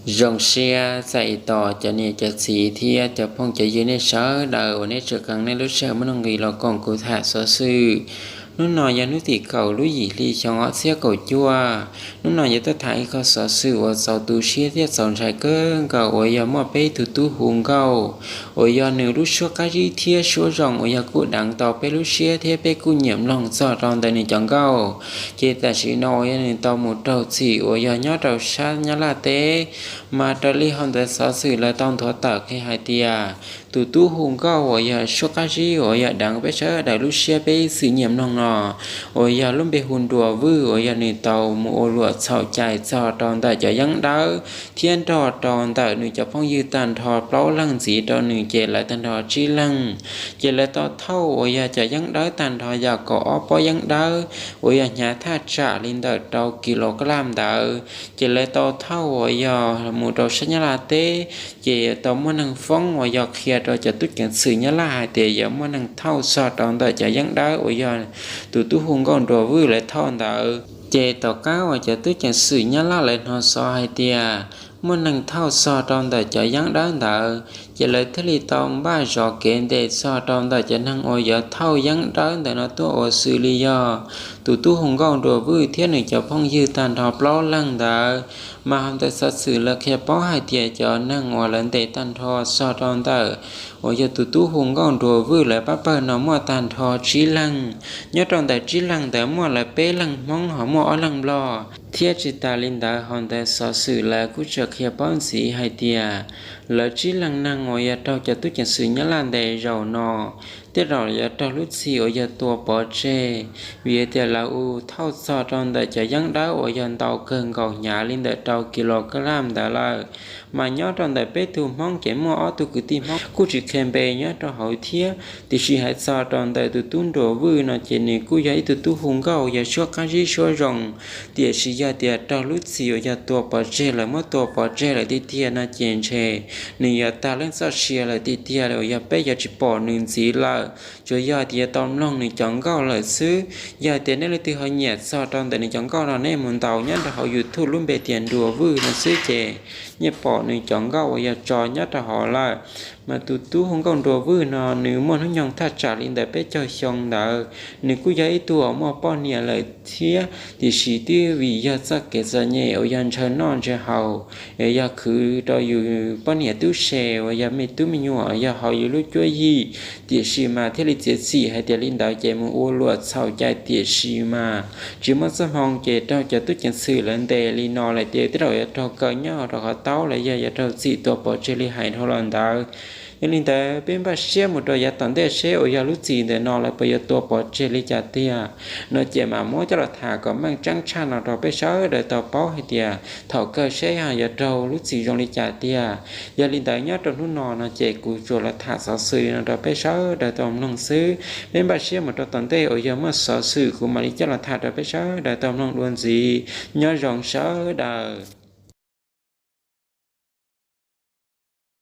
Zoo siab txais tos cov niam cov txiv thiab cov phooj cov ywg nej sawv daws uas nej tseem qee nej lub sij hawm muaj nuj nqis los koom kuv tham xov xwm. Hnub no yog hnub tim kaum lub yim hli xyoo ob txhiab kaum cuaj. Hnub no yuav tuaj tham ib qho xov xwm uas txaus tu siab thiab txaus ntshai kawg nkaus uas yog muaj peb tug tub hu nkauj uas yog nws lub suab qab zib thiab suab zoo uas yog kuj deev tau peb lub siab thiab peb kuj nyiam mloog txog rau ntawm nws cov nkauj. Ces tam sim no uas yog nws tau mus raug txim uas yog nyob rau sab Nyab Laj teb, mas raws li hauv ntawv xov xwm lawv tau nthuav tawm qhia hais tias tus tub hu nkauj uas yog suab qab zib uas yog deev peb sawv daws lub siab peb ib txwm nyiam mloog no uas yog lub npe hu Nruas Vwj uas yog nws tau mus ua luam txhaum cai txog rau ntawm cov yeeb dawb thiab nrog rau ntawm nws cov phooj ywg tag nrho plaub leeg ntxiv rau nws ces lawv tag nrho tsib leeg. Ces lawv tau thauj uas yog cov yeeb dawb tag nrho yog kaum ob pob yeeb dawb uas yog hnyav thaj tsam li ntawm rau kis los kaj laj ntawd ces lawv tau thauj uas yog mus rau sab Nyab Laj teb. Ces tau muaj neeg foob uas yog qhia rau cov tub ceev xwm Nyab Laj hais tias yuav muaj neeg thauj txog rau ntawm cov yeeb dawb uas yog tus tub hu nkauj Nruas Vwj lawv thauj ntawd. Ces tom qab uas cov tub ceev xwm Nyab Laj lawv hnov xov hais tias muaj neeg thauj txog rau ntawm cov yeeb dawb ntawd ces lawv thiaj li tau npaj zov kev ntes txog rau ntawm cov neeg uas yuav thauj yeeb dawb ntawm no tuaj uas xws li yog tus tub hu nkauj Nruas Vwj thiab nws cov phooj ywg tag nrho plaub leeg ntawd. Mas hauv ntawv xov xwm lawv qhia paub hais tias cov neeg uas lawv ntes tag nrho txog rau ntawm uas yog tus tub hu nkauj Nruas Vwj lawv pab pawg no muaj tag nrho tsib leeg. Nyob rau ntawm tsib leeg ntawd muaj lawv peb leeg Hmoob ho muaj ob leeg Nplog. Thiab tsis tas li ntawd hauv ntawv xov xwm lawv kuj tseem qhia paub ntxiv hais tias lawv tsib leeg neeg uas yog raug cov tub ceev xwm Nyab Laj ntes zaum no tej zaum yuav raug lub txim uas yog tua pov tseg, vim tias lawv ua thauj txog rau ntawm cov yeeb dawb uas yog ntau kawg nkaus hnyav li ntawm rau kis los kaj laj ntawd lawm. Mas nyob rau ntawm peb tug Hmoob ces muaj ob tug kwv tij Hmoob kuj tsis qhia npe nyob rau hauv thiab, tiam sis hais txog rau ntawm tus tub Nruas Vwj no ces nws kuj yog ib tug tub hu nkauj yog suab qab zib suab zoo, tiam sis yog tias raug lub txim uas yog tua pov tseg lawm, muab tua pov tseg lawm tiag tiag no ces ntshe nws yuav tag leej txoj sia lawm tiag tiag uas yog peb yuav tsis pom nws ntxiv lawm, tsuas yog tias yuav tau mloog nws cov nkauj lawm xwb. Yog tias nej leej twg ho nyiam txog rau ntawm nws cov nkauj no nej mus ntaus nyob rau hauv YouTube lub npe tias Nruas Vwj no xwb ces nej pom nws cov nkauj uas yog tso nyob rau hauv lawm. Mas tus tub hu nkauj Nruas Vwj no nws muaj hnub nyoog thaj tsam li ntawm peb caug xyoo ntawd, nws kuj yog ib tug uas muaj poj niam lawm thiab, tiam sis twb vim yog txoj kev txom nyem uas yog ntshaw noj ntshaw haus, yog khwv rau yus poj niam tub se uas yog me tub me nyuam yog haus yus lub cuab yig, tiam sis mas thiaj li txiav txim hais tias li ntawd ces mus ua luam txhaum cai, tiam sis mas tsis muaj txoj hmoo ces raug cov tub ceev xwm lawv ntes li no lawm ces tej zaum yuav raug kaw nyob rau qhov taub los yog yuav raug txim tua pov tseg li hais dhau los ntawd. Yog li ntawd peb npaj siab mus rau yav tom ntej seb uas yog lub txim ntawm no lawv puas yuav tua pov tseg li cas tiag no ces mam muab coj los tham kom meej tseeb tshaj no rau peb sawv daws tau paub hais tias thaum kawg seb ho yuav raug lub txim zoo li cas tiag. Yog li ntawd nyob rau hnub no no ces kuv tsuas los tham xov xwm li no rau peb sawv daws tau mloog xwb. Peb npaj siab mus rau tom ntej uas yog muaj xov xwm kuv mam li coj los tham rau peb sawv daws tau mloog dua ntxiv. Nyob zoo sawv daws.